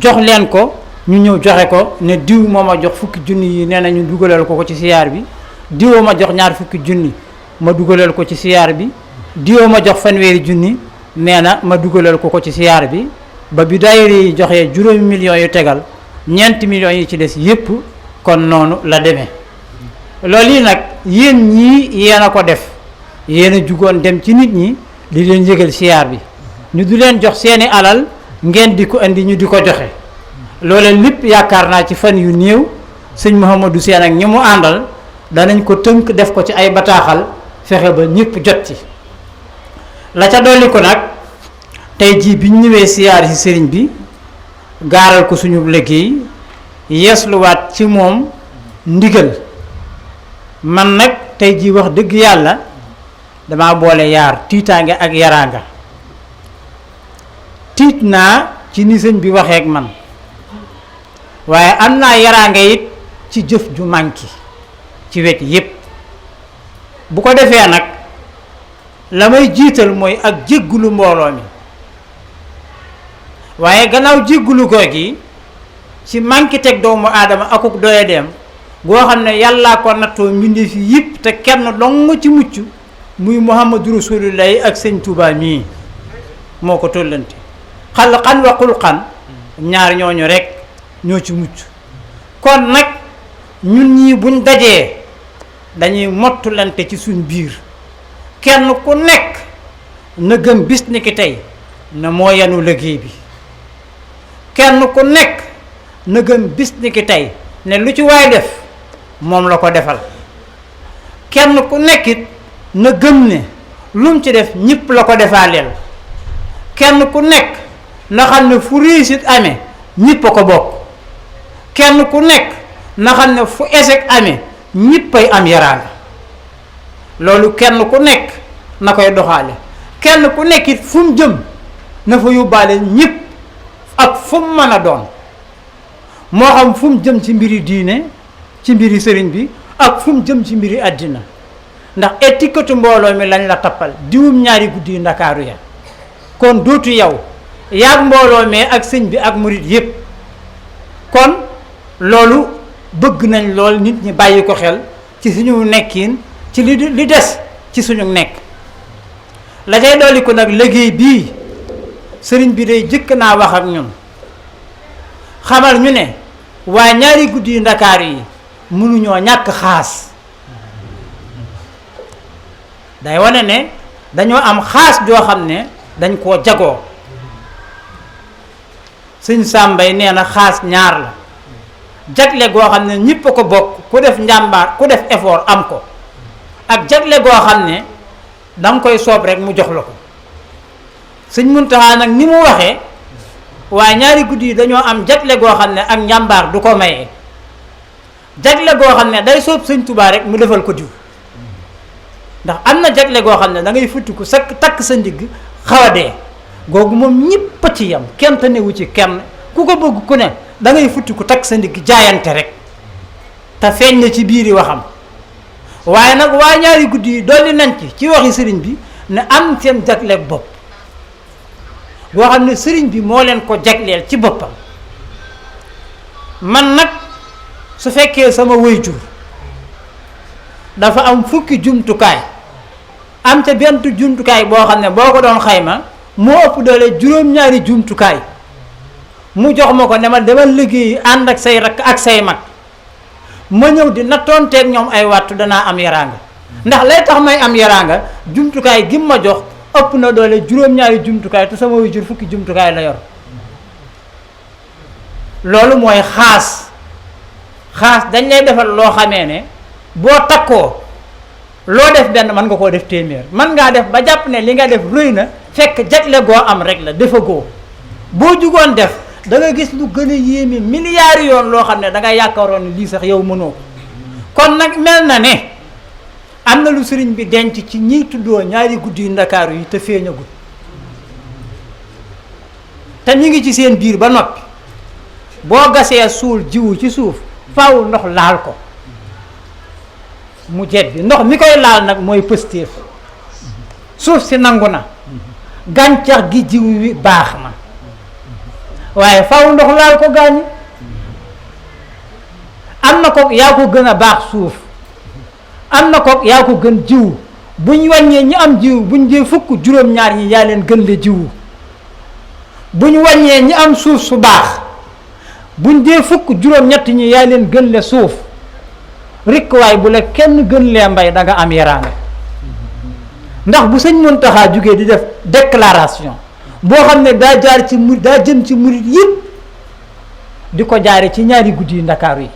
jox leen ko ñu ñëw joxe ko ne diw moo ma jox fukki junni yi nee na ñu dugalal ko ci siyaar bi diwoo ma jox ñaar fukki junni ma dugalal ko ci siyaar bi diwoo ma jox fanweeri junni nee na ma dugalal ko ci siyaar bi ba bi daayira yi joxee juróomi millions yu tegal ñeenti millions yi ci des yépp kon noonu la demee loolu yi nag yéen ñii yéen a ko def yéen a jugoon dem ci nit ñi di leen yëgal siyaar bi ñu du leen jox seeni alal ngeen di ko indi ñu di ko joxe loolee lépp yaakaar naa ci fan yu néew sëñ Mouhamadou Sène ak ñi mu àndal danañ ko tënk def ko ci ay bataaxal fexe ba ñëpp jot ci la ca dolli ko nag tey jii biñ ñëwee siyaar ci sëriñ bi gaaral ko suñu liggéey yeesluwaat ci moom ndigal man nag tey jii wax dëgg yàlla dama boole yaar tiitaange ak yaraanga tiit naa ci ni sëñ bi waxee ak man waaye am naa yaraanga it ci jëf ju manki ci wet yépp bu ko defee nag la may jiital mooy ak jéggulu mbooloo mi waaye gannaaw jéggulu ko gi ci manki teg doomu aadama akuk doye dem goo xam ne yàllaa ko nattoo mbindi fi yëpp te kenn dong ci mucc muy Muhammadu Rasulullahi ak sëñ Touba mii moo ko tollanti xalqan wa xulqan ñaar ñooñu rek ñoo ci mucc kon nag ñun ñii buñ dajee dañuy mottulante ci suñ biir kenn ku nekk na gëm bis ni ki tey na moo yanu liggéey bi kenn ku nekk na gëm bis ni ki tey ne lu ci waay def moom la ko defal kenn ku nekkit na gëm ne lum ci def ñëpp la ko defaaleel kenn ku nekk na xam ne fu réussite amee ñëpp a ko bokk kenn ku nekk na xam ne fu échec amee ñëppay am yaraanga loolu kenn ku nekk na koy doxaale kenn ku nekk it fu mu jëm na fa yóbbaale ñëpp ak fu mu mën a doon moo xam fu mu jëm ci mbiri diine ci mbiri sëriñ bi ak fu mu jëm ci mbiri àddina ndax étiquette mbooloo mi lañ la tappal diwum ñaari guddi Ndakaaru ya kon dootu yow yaag mbooloo mi ak sëñ bi ak murit yépp kon loolu bëgg nañ lool nit ñi bàyyi ko xel ci suñu nekkin ci li des ci suñu nekk la cay dolli ko nag liggéey bii sëriñ bi day jëkk naa wax ak ñun xamal ñu ne waa ñaari guddi Ndakaaru yi mënuñoo ñàkk xaas day wane ne dañoo am xaas joo xam ne dañ koo jagoo sëñ Sàmbay nee na xaas ñaar la jagle goo xam ne ñëpp a ko bokk ku def njàmbaar ku def effort am ko ak jagle goo xam ne danga koy soob rek mu jox la ko sëñ Mountakha nag ni mu waxee waaye ñaari guddi yi dañoo am jagle goo xam ne ak njàmbaar du ko mayee jagle goo xam ne day soob sëñ Touba rek mu defal ko diw ndax am na jagle goo xam ne da ngay futtiku sa takk sa ndigg xaw a dee googu moom ñëpp a ci yam kenn te newu ci kenn ku ko bëgg ku ne da ngay futtiku takk sa ndigg jaayante rek te feeñ na ci biiri waxam waaye nag waa ñaari guddi yi dolli nañ ci waxi sëriñ bi ne am seen jagle bopp boo xam ne sëriñ bi moo leen ko jagleel ci boppam man nag su fekkee sama waajur dafa am fukki jumtukaay am ca benn jumtukaay boo xam ne boo ko doon xayma moo ëpp doole juróom-ñaari jumtukaay mu jox ma ko ne ma demal liggéeyi ànd ak say rakk ak say mag ma ñëw di nattoonteeg ñoom ay wattu danaa am yaraanga ndax lay tax may am yaraanga jumtukaay gi ma jox ëpp na doole juróom-ñaari jumtukaay te sama waajur fukki jumtukaay la yor loolu mooy xaas dañ lay defal loo xamee ne boo takkoo loo def benn mën nga koo def téeméer mën ngaa def ba jàpp ne li nga def rëy na fekk jagle goo am rek la defa goo boo jugoon def da nga gis lu gën a yéeme milliards yoon loo xam ne da nga yaakaaroon ne lii sax yow mënoo ko kon nag mel na ne am na lu sëriñ bi denc ci ñiy tuddoo ñaari guddi yu Ndakaaru yi te feeñagul te ñu ngi ci seen biir ba noppi boo gasee suul jiwu ci suuf faaw ndox laal ko mu jebbi ndox mi koy laal nag mooy pëstéef suuf si nangu na gàncax gi jiwu wi baax na waaye faaw ndox laal ko gaañi am na ko yaa ko gën a baax suuf am na ko yaa ko gën jiwu buñ wàññee ñi am jiwu buñ dee fukk juróom-ñaar ñi yaa leen gën le jiwu buñ wàññee ñi am suuf su baax buñ dee fukk juróom-ñett ñi yaa leen gën le suuf rikk waay bu la kenn gën lee mbay da nga am yaraange ndax bu sëñ Mountakha jógee di def déclaration boo xam ne daa jaar ci murit daa jëm ci murit yëpp di ko jaare ci ñaari guddi yu Ndakaaru yi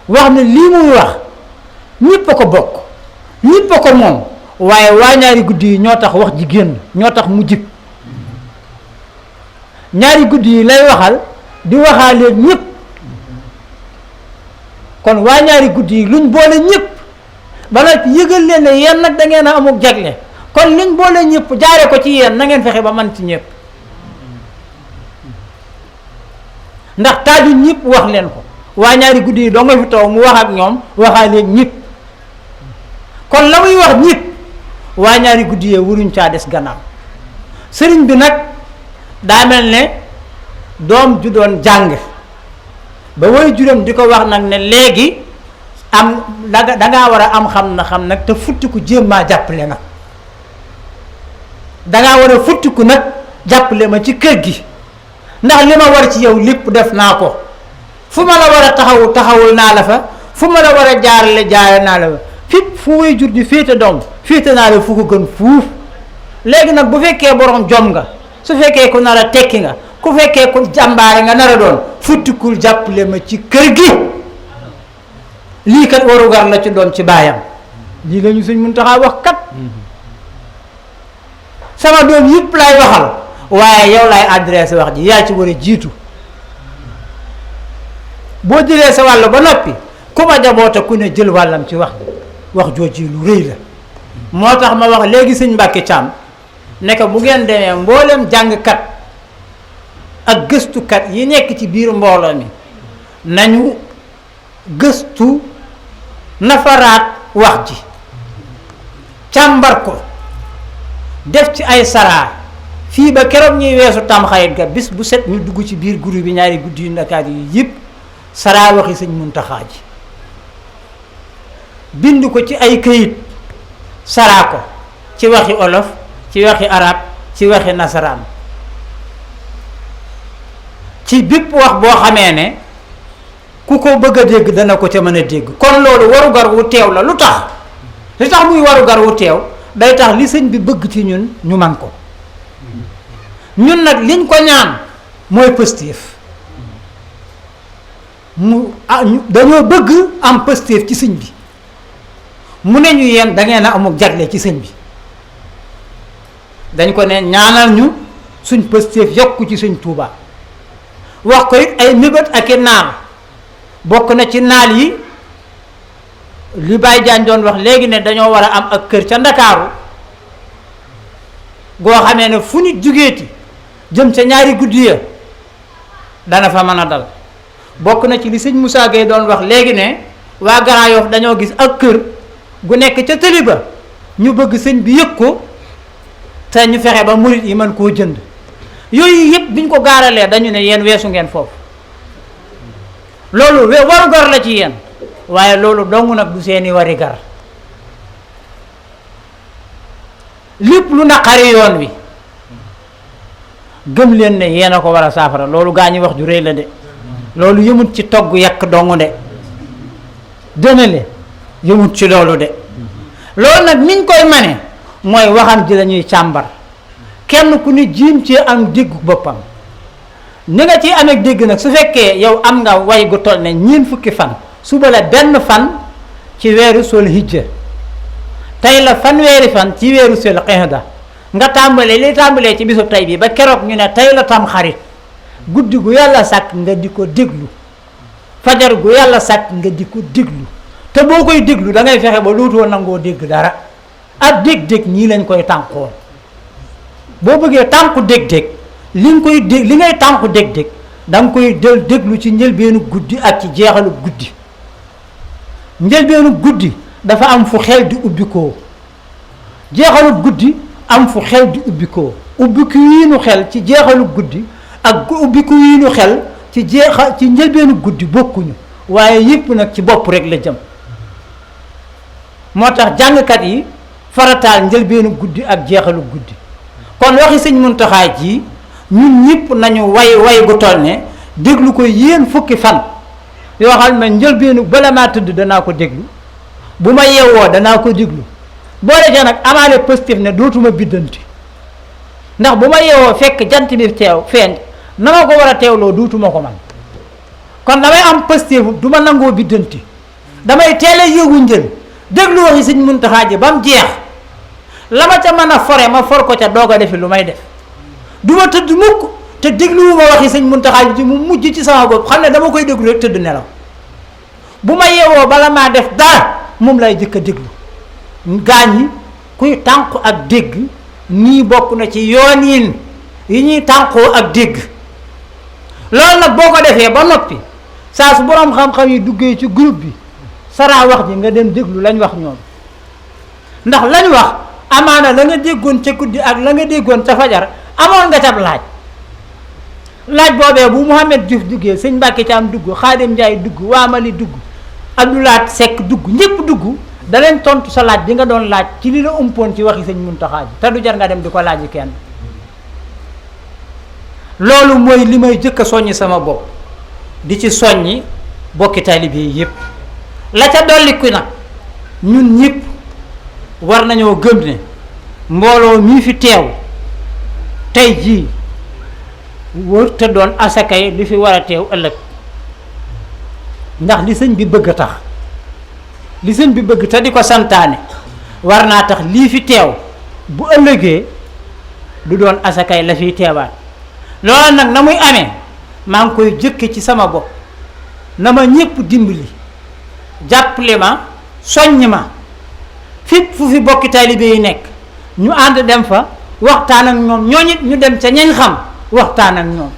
wax ne lii muy wax ñëpp a ko bokk ñëpp a ko moom waaye waa ñaari guddi yi ñoo tax wax ji génn ñoo tax mu jib ñaari guddi yi lay waxal di waxaale ñëpp kon waa ñaari guddi yi luñ boole ñëpp ba nag yëgal leen ne yéen nag da ngeen a amuk jagle kon liñ boole ñëpp jaare ko ci yéen na ngeen fexe ba man ci ñëpp ndax taaju ñëpp wax leen ko waa ñaari guddi yi doo nga fi taw mu wax ak ñoom waxaale ñëpp kon la muy wax ñëpp waa ñaari guddi yee waruñ caa des gannaaw sëriñ bi nag daa mel ne doom ju doon jàng ba woy juróom di ko wax nag ne léegi am dangaa war a am xam nag te futtiku jéem maa jàppale nag dangaa war a futtiku nag jàppale ma ci kër gi ndax li ma war ci yow lépp def naa ko fu ma la war a taxawul naa la fa fu ma la war a jaarale jaare naa la fa fépp fu woy jur di féete doom féete naa la fu ko gën fuuf léegi nag bu fekkee borom jom nga su fekkee ku nar a tekki nga ku fekkee ku jàmbaare nga nar a doon futtikul jàppale ma ci kër gi lii kat warugar la ci doom ci baayam lii la ñu sëñ Mountakha wax kat sama doom yëpp lay waxal waaye yow lay adressé wax ji yaa ci war a jiitu boo jëlee sa wàll ba noppi ku ma jaboote ku ne jël wàllam ci wax jooji lu rëy la moo tax ma wax léegi sëñ Mbàkke Caam ne ko bu ngeen demee mboolem jàngkat ak gëstukat yi nekk ci biir mbooloo mi nañu gëstu nafaraat wax ji càmbar ko def ci ay saraa fii ba keroog ñuy weesu tamxarit ga bis bu set ñu dugg ci biir groupe bi ñaari guddi yu Ndakaaru yi yëpp saraa waxi sëñ Mountakha ji bind ko ci ay këyit saraa ko ci waxi olof ci waxi arab ci waxi nasaraan ci bépp wax boo xamee ne ku ko bëgg a dégg dana ko ca mën a dégg kon loolu warugar wu teew la lu tax li tax muy warugar wu teew day tax li sëñ bi bëgg ci ñun ñu man ko ñun nag liñ ko ñaan mooy pëstéef dañoo bëgg am pëstéef ci sëñ bi mu ne ñu yéen da ngeen a amuk jagle ci sëñ bi dañ ko ne ñaanal ñu suñ pëstéef yokku ci sëñ Tuuba wax ko it ay mébét ak i naal bokk na ci naal yi li Baye Diagne doon wax léegi ne dañoo war a am ak kër ca Ndakaaru goo xamee ne fu nit jugeeti jëm ca ñaari guddi ya dana fa mën a dal bokk na ci li sëñ Moussa Gueye doon wax léegi ne waa Grand Yoff dañoo gis ak kër gu nekk ca tëli ba ñu bëgg sëñ bi yëg ko te ñu fexe ba murit yi mën koo jënd yooyu yëpp biñ ko gaaralee dañu ne yéen weesu ngeen foofu loolu waru gar la ci yéen waaye loolu dong nag du seeni wari gar lépp lu naqari yoon wi gëm leen ne yéen a ko war a saafara loolu gaa ñi wax ju rëy la de loolu yëmut ci togg yàq dong de dënale yëmut ci loolu de loolu nag niñ koy mane mooy waxam ji lañuy càmbar kenn ku ni jiim ci am déggu boppam ni nga ciy amee dégg nag su fekkee yow am nga way gu toll ne ñeent fukki fan suba la benn fan ci weeru sol hijja tey la fanweeri fan ci weeru sol qinda nga tàmbalee li tàmbalee ci bisu tey bi ba keroog ñu ne tey la tam xarit guddi gu yàlla sàkk nga di ko déglu fajar gu yàlla sàkk nga di ko déglu te boo koy déglu da ngay fexe ba lootoo nangoo dégg dara ak dégg-dégg ñii lañ koy tànqoo boo bëggee tànku dégg-dégg li nga koy dégg li ngay tànku dégg-dégg da nga koy déglu ci njëlbeenu guddi ak ci jeexalu guddi njëlbeenu guddi dafa am fu xel di ubbikoo jeexalu guddi am fu xel di ubbikoo ubbiku yiinu xel ci jeexalu guddi ak ubbiku yiinu xel ci njëlbeenu guddi bokkuñu waaye yëpp nag ci bopp rek la jëm moo tax jàngkat yi farataal njëlbeenu guddi ak jeexalu guddi kon waxi sëñ Mountakha ji ñun ñëpp nañu way gu toll ne déglu ko yéen fukki fan yoo xam ne njëlbeenu bala maa tëdd danaa ko déglu bu ma yeewoo danaa ko déglu boole ca nag amaale positif ne dootuma biddanti ndax bu ma yeewoo fekk jant bi teew feeñ na ma ko war a teewloo dootuma ko man kon damay am positif du ma nangoo biddanti damay teel a yëgu njël déglu waxi sëñ Mountakha ji ba mu jeex la ma ca mën a fore ma for ko ca doog a defi lu may def du ma tëdd mukk te dégluwuma waxi sëñ Mountakha ji mu mujj ci sama bopp xam ne dama koy déglu rek tëdd nelaw bu ma yeewoo bala maa def dara moom lay jëkk a déglu gaañ yi kuy tànku ak dégg nii bokk na ci yoon yi ñuy tànkoo ak dégg loolu nag boo ko defee ba noppi saa su boroom xam-xam yi duggee ci groupe bi saraa wax ji nga dem déglu lañ wax ñoom ndax lañ wax amaana la nga déggoon ca guddi ak la nga déggoon ca fajar amoon nga cab laaj boobee bu Mouhamed Diouf duggee sëñ Mbacke Thiam dugg Khadim Ndiaye dugg Waamali dugg Abdoulaat Seck dugg ñëpp dugg da leen tontu sa laaj bi nga doon laaj ci li la umpoon ci waxi sëñ Mountakha ji te du jar nga dem di ko laaji kenn loolu mooy li may jëkk a soññi sama bopp di ci soññi bokki taalibe yi yëpp la ca dolliku nag ñun ñëpp war nañoo gëm ne mbooloo mii fi teew tey jii wër te doon asakay li fi war a teew ëllëg ndax li sëñ bi bëgg a tax li sëñ bi bëgg te di ko santaane war naa tax lii fi teew bu ëllëgee du doon asakay la fiy teewaat loolu nag na muy amee maa ngi koy jëkke ci sama bopp na ma ñépp dimbali jàppale ma soññ ma fépp fu fi bokki taalibe yi nekk ñu ànd dem fa waxtaan ak ñoom ñooñit ñu dem ca ñañ xam waxtaan ak ñoom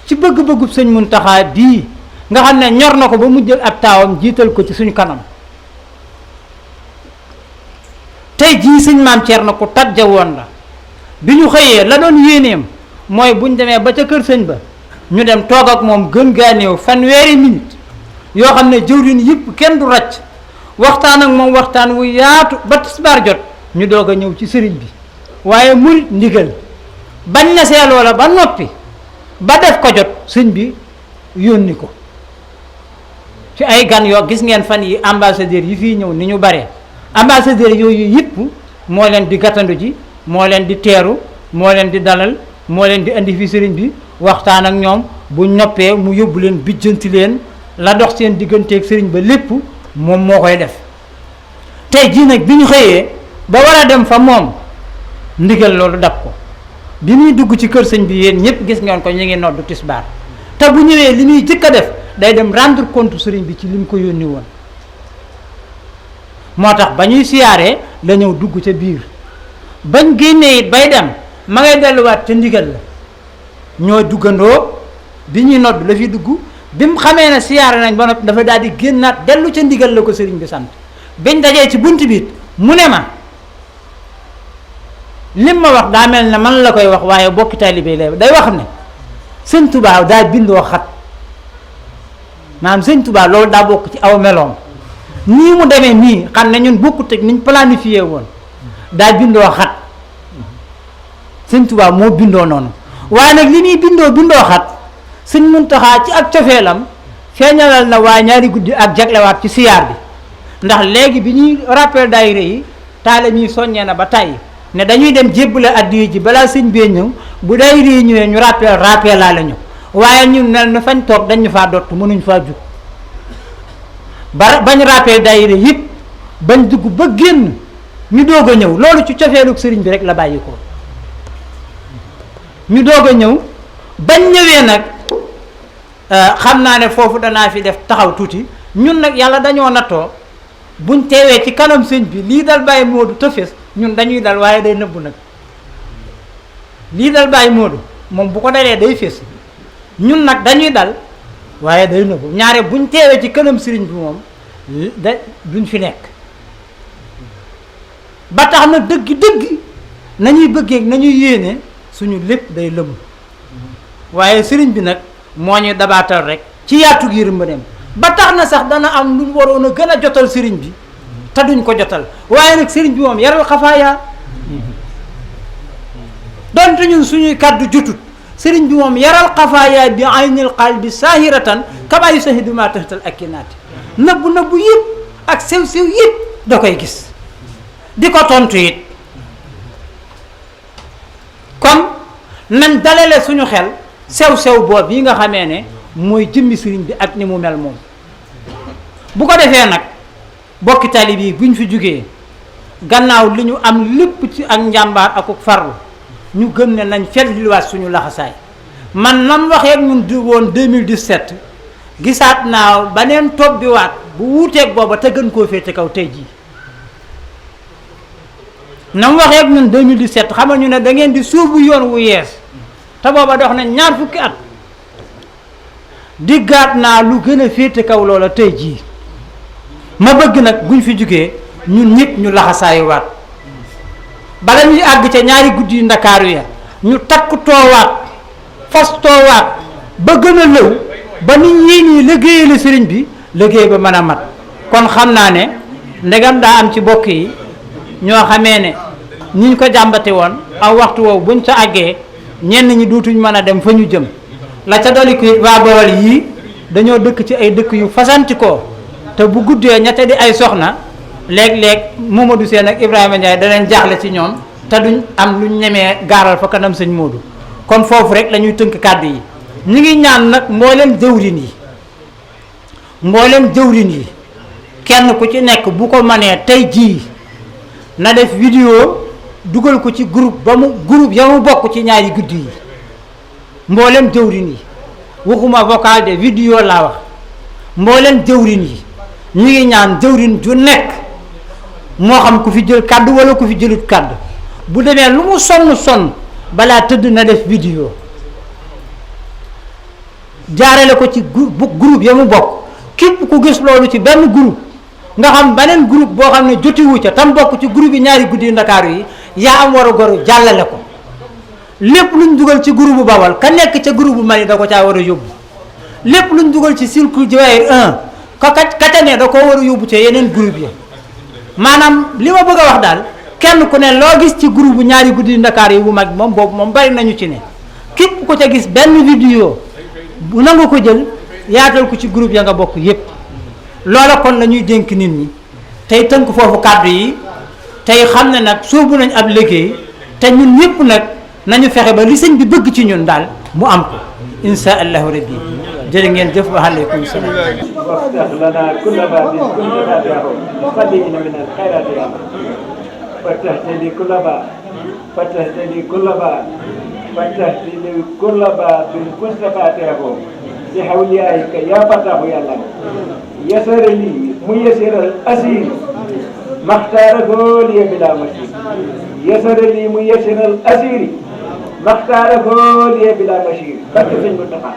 ci bëgg-bëggub sëñ Mountakha bii nga xam ne ñor na ko ba mu jël ab taawam jiital ko ci suñu kanam tey jii sëñ maam Thierno ko tajja woon la bi ñu xëyee la doon yéeneem mooy buñ demee ba ca kër sëñ ba ñu dem toog ak moom gën gaa néew fanweeri minute yoo xam ne jëwriñ yëpp kenn du racc waxtaan ak moom waxtaan wu yaatu ba tisbaar jot ñu doog a ñëw ci sëriñ bi waaye muy ndigal bañ na see loola ba noppi ba def ko jot sëñ bi yónni ko ci ay gan yoo gis ngeen fan yi ambassadeur yi fii ñëw ni ñu bare ambassadeur yooyu yëpp moo leen di gàttandu ji moo leen di teeru moo leen di dalal moo leen di indi fi sëriñ bi waxtaan ak ñoom bu noppee mu yóbbu leen bijjanti leen la dox seen digganteeg sëriñ ba lépp moom moo koy def tey jii nag bi ñu xëyee ba war a dem fa moom ndigal loolu dab ko bi muy dugg ci kër sëñ bi yéen ñëpp gis ngeen ko ñu ngi noddu tisbaar te bu ñëwee li muy jëkk a def day dem rendre compte sëriñ bi ci li mu ko yónni woon moo tax ba ñuy siyaaree la ñëw dugg ca biir bañ génnee it bay dem ma ngay delluwaat ca ndigal la ñoo duggandoo bi ñuy nodd la fi dugg bi mu xamee ne siyaare nañ ba noppi dafa daal di génnaat dellu ca ndigal la ko sëriñ bi sant biñ dajee ci bunt bi mu ne ma lim ma wax daa mel ne man la koy wax waaye bokki taalibe lay day wax ne sëñ Tuubaa daa bindoo xat maanaam sëñ Tuubaa loolu daa bokk ci aw meloom nii mu demee nii xam ne ñun bokkut ak niñ planifié woon daa bindoo xat sëñ Tuubaa moo bindoo noonu waaye nag li muy bindoo xat sëñ Muntaxaa ci ak cofeelam feeñalal na waa ñaari guddi ak jaglewaat ci siyaar bi ndax léegi bi ñuy rappel daayira yi taale mi soññee na ba tàyyi ne dañuy dem jébbale addiya ji balaa sëñ bee ñëw bu day rii ñëwee ñu rappel laa la ñu waaye ñun mel na fañ toog dañ ñu faa dott mënuñ faa jug bañ rappel daayira yëpp bañ dugg ba génn ñu doog a ñëw loolu ci cofeelug sëriñ bi rek la bàyyi ko ñu doog a ñëw bañ ñëwee nag xam naa ne foofu danaa fi def taxaw tuuti ñun nag yàlla dañoo nattoo buñ teewee ci kanam sëñ bi lii dal bàyyi Moodu tëfes ñun dañuy dal waaye day nëbbu nag lii dal bàyyi Moodu moom bu ko dalee day fés ñun nag dañuy dal waaye day nëbbu ñaare buñ teewee ci kanam sëriñ bi moom da duñ fi nekk ba tax na dëgg nañuy bëggee nañuy yéene suñu lépp day lëmm waaye sëriñ bi nag moo ñu dabaatal rek ci yaatu gi yërmandeem ba tax na sax dana am lu waroon a gën a jotal sëriñ bi te duñ ko jotal waaye nag sëriñ bi moom yaral xafaaya donte ñun suñuy kàddu jutut sëriñ bi moom yaral xafaaya bi aynil qalbi saahiratan kama yusahidu ma tahtal akinaati nëbbu yëpp ak sew yëpp da koy gis di ko tontu it kon nañ dalale suñu xel sew boobu yi nga xamee ne mooy jëmmi sëriñ bi ak ni mu mel moom bu ko defee nag bokki talib yi buñ fi jógee gannaaw li ñu am lépp ci ak njàmbaar ak farlu ñu gëm ne nañ feddliwaat suñu laxasaay man nam waxee ak ñun woon 2017 gisaat naa baneen topp bi waat bu wuuteeg booba te gën koo féete kaw tey jii nam waxee ak ñun 2017 xamal ñu ne da ngeen di suubu yoon wu yees te booba dox nañ ñaar fukki at diggaat naa lu gën a féete kaw loola tey jii ma bëgg nag buñ fi jógee ñun ñëpp ñu laxasaayu waat bala ñuy àgg ca ñaari guddi yu Ndakaaru ya ñu takk toowaat fas toowaat ba gën a lëw ba nit ñi nii liggéeyal sëriñ bi liggéey ba mën a mat kon xam naa ne ndegam daa am ci bokk yi ñoo xamee ne ñi ñu ko jàmbate woon aw waxtu woowu buñ ca àggee ñenn ñi duutuñ mën a dem fa ñu jëm la ca dolli ko waa Bawol yii dañoo dëkk ci ay dëkk yu fasantikoo te bu guddee ñette di ay soxna léeg-léeg Momadou Seen ak Ibrahima Ndiaye danañ jaaxle ci ñoom te duñ am luñ ñemee gaaral fa kanam sëñ Modou kon foofu rek lañuy tënk kàddu yi ñu ngi ñaan nag mbooleem jëwrin yi kenn ku ci nekk bu ko mënee tey jii na def vidéo dugal ko ci groupe ya mu bokk ci ñaari guddi yi mboolem jëwrin yi waxuma vocal de vidéo laa wax mboolem jëwrin yi ñu ngi ñaan jëwrin ju nekk moo xam ku fi jël kàddu wala ku fi jëlut kàddu bu demee lu mu sonn balaa tëdd na def vidéo jaarale ko ci groupe ya mu bokk képp ku gis loolu ci benn groupe nga xam beneen groupe boo xam ne jotiwu ca tam bokk ci groupe yi ñaari guddi Ndakaaru yi yaa am war a goru jàllale ko lépp luñ dugal ci groupe bu Bawal ka nekk ca groupe bu Mali da ko caa war a yóbbu lépp luñ dugal ci cercle Diouaye 1 ka ca ne da koo war a yóbbu ca yeneen groupe yi maanaam li ma bëgg a wax daal kenn ku ne loo gis ci groupe bu ñaari guddi Ndakaar yi bu mag moom boobu moom bari nañu ci ne képp ku ca gis benn vidéo bu nangu ko jël yaatal ko ci groupe ya nga bokk yépp loola kon la ñuy dénk nit ñi tey tënk foofu kàddu yi tey xam ne nag soobu nañ ab liggéey te ñun ñëpp nag nañu fexe ba li sëñ bi bëgg ci ñun daal mu am ko insha allahu rabbi jërë ngeen jëf wa aleykum salaam وافتح لنا كل باب كنت فاتحه خلينا من الخيرات يا رب فتحت لي كل باب فتحت لي كل باب فتحت لي كل باب كنت فاتحه بحوليائك يا فتح يا الله يسر لي ميسر الأسير ما اختاره لي بلا مشير يسر لي ميسر الأسير ما اختاره لي بلا مشير فتح في المنتقى